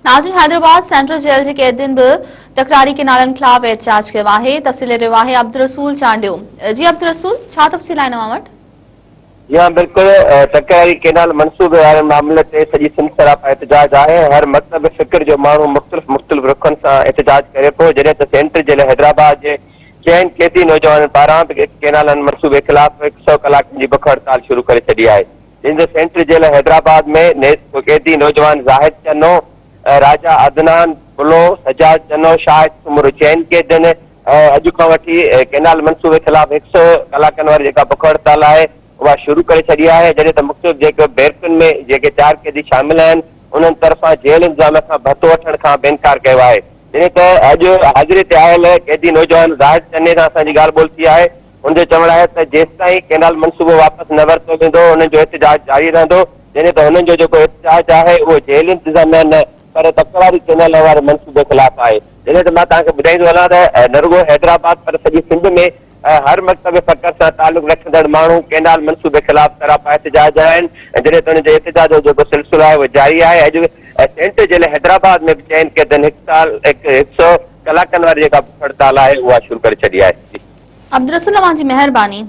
ناظرين Hyderabad central jail جي قيدين به تڪراري ڪينالن خلاف احتجاج ڪيو آهي تفصيل ڏئي رهيو آهي عبدالرسول چانڊيو جي عبدالرسول ڇا تفصيل آهن اوهان وٽ؟ جي ها بلڪل تڪراري ڪينال منصوبي واري معاملي تي سڄي سنڌ سراپا احتجاج آهي هر مڪتب فڪر جو ماڻهو مختلف مختلف رخن سان احتجاج ڪري پيو جڏهن ته سينٽرل جيل حيدرآباد جي چئن قيدي نوجوانن پاران به ڪينالن منصوبي خلاف هڪ سئو ڪلاڪن جي بک هڙتال شروع ڪري ڇڏي آهي. جن جو سينٽرل جيل حيدرآباد ۾ قيدي نوجوان زاهد چنو، راجا عدنان بلو، سجاد چنو، شاهد سومرو چئن قيدين اڄ کان وٺي ڪينال منصوبي خلاف هڪ سئو ڪلاڪن واري جيڪا بک هڙتال آهي اها شروع ڪري ڇڏي آهي جڏهن ته مختلف جيڪي بيرڪن ۾ جيڪي چار قيدي شامل آهن انهن طرفان جيل انتظاميه کان ڀتو وٺڻ کان به انڪار ڪيو آهي جڏهن ته اڄ حاضري تي آيل قيدي نوجوان زاهد چني سان اسان جي ڳالهه ٻولهه ٿي آهي هن جو چوڻ آهي ته جيستائين ڪينال منصوبو واپس نه ورتو ويندو انهن جو احتجاج جاري رهندو جڏهن ته هنن جو جيڪو احتجاج آهي اهو جيل انتظاميا نه پر تڪراري ڪينال واري منصوبي خلاف آهي جڏهن ته مان توهان کي ٻڌائيندو هلان ته نه رڳو حيدرآباد پر سڄي سنڌ ۾ هر مڪتب فڪر سان تعلق رکندڙ ماڻهو ڪينال منصوبي خلاف سراپا احتجاج آهن ۽ جڏهن ته انهن جي احتجاج جو جيڪو سلسلو آهي اهو جاري آهي اڄ سينٽر جيل حيدرآباد ۾ به چئن قيدين هڪ سال هڪ سئو ڪلاڪن واري جيڪا بک هڙتال آهي اها شروع ڪري ڇڏي آهي. عبدالرسول اوهان جي مهرباني.